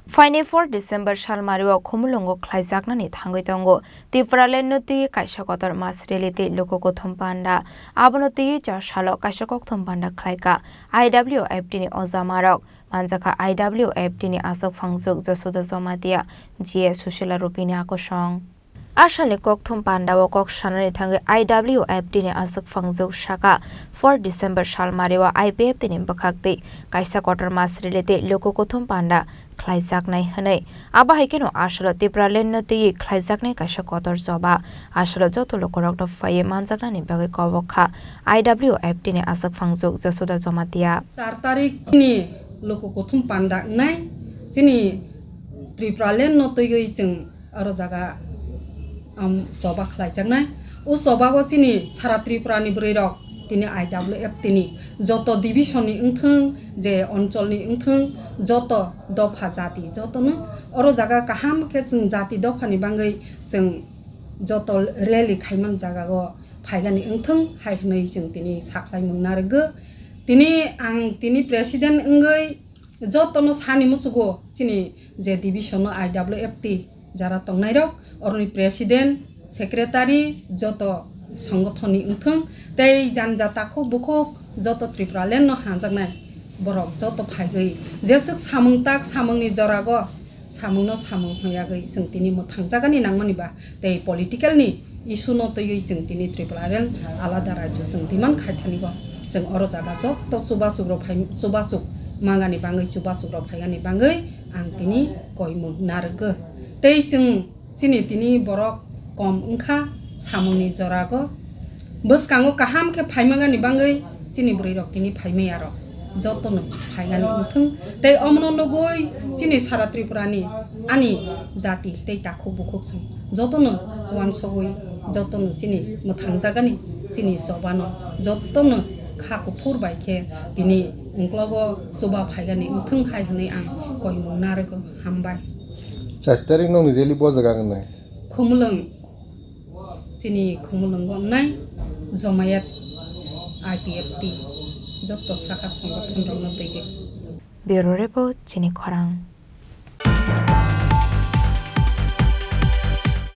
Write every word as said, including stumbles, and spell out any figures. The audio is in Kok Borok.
Phaini four December salmario Khumulwngo khlaijaknani thangwi tongo. Tipraland no twiwi kaisa kotor mass rally tei luku kuthum panda. Abono twiwi char salo kaisa kokthum panda khlaika I W F T ni ojamarok. Manjakha I W F T ni aswk phangjuk Josoda Jomatia, G A Susila Rupini akosong. Asalni kokthum pandao kok sanani thangwi I W F T ni aswk phangjuk saka four December salmario I P F T ni bwkhak tei kaisa kotor mass rally tei luku kuthum panda khlaijaknai hwnwi. Abo hai kheno asalo Tipraland no twiwi khlaijaknai kaisa kotor choba. Asalo joto lukurokno phaiwi manjaknani bagwi kobok kha I W F T ni aswk phangjuk Josoda Jomatia. Char tarik ni luku kuthum panda wngnai chini Tipraland no twiwi chwng oro jaga, um, choba khlaijaknai. O chobago chini sara Tripura ni bwrwi rok tini I W F T ni joto division ni wngthwng, je onchol ni wngthwng, joto dopha jati jotono oro jaga kaham khe chwng jati dopha ni bangwi chwng joto rally khaiman jaga o phaigani wngthwng hai hwnwi chwng tini sakhlaimung narwgo. Tini ang tini president wngwi jotono sani muchugo chini je division o I W F T jara tongnairok, oroni president, secretary, joto songothonni wngthwng tei jani ja takhuk bukhuk joto Tipraland no hanjaknai borok joto phaigwi jeswk samung tak samungni jorago samungno samung hwnwi agwi chwng tini mwthangjagani nangmani ba tei political ni issue no twiwi chwng tini Tipraland alada rajyo chwng demand khaithanigo. Chwng oro jaga joto chubasuk rok phai, chubasuk mangani bangwi, chubasuk rok phaigani bangwi ang tini koimung narwgo. Tei chwng chini tini borok kom wngkha samungni jorago. Bwskango kaham khe phaimagani bangwi chini bwrwi rok tini phaimaya rok jotono phaigani wngthwng. Tei omono nugwi chini sara Tripura ni ani jati tei takhuk bukhuk song jotono uansugwi jotono chini mwthangjagani chini chobano jotono kha kuphur bai khe tini ungklogo chuba phaigani wngthwng hai hwnwi ang koimung narwgo. Hambai. Char tarik nokni rally bo jaga wngnai? Khumulwng, chini Khumulwngo wngnai Jomayat I P F T joto sakha songothon rokno twiwi. Bureau Report, Chini Khorang.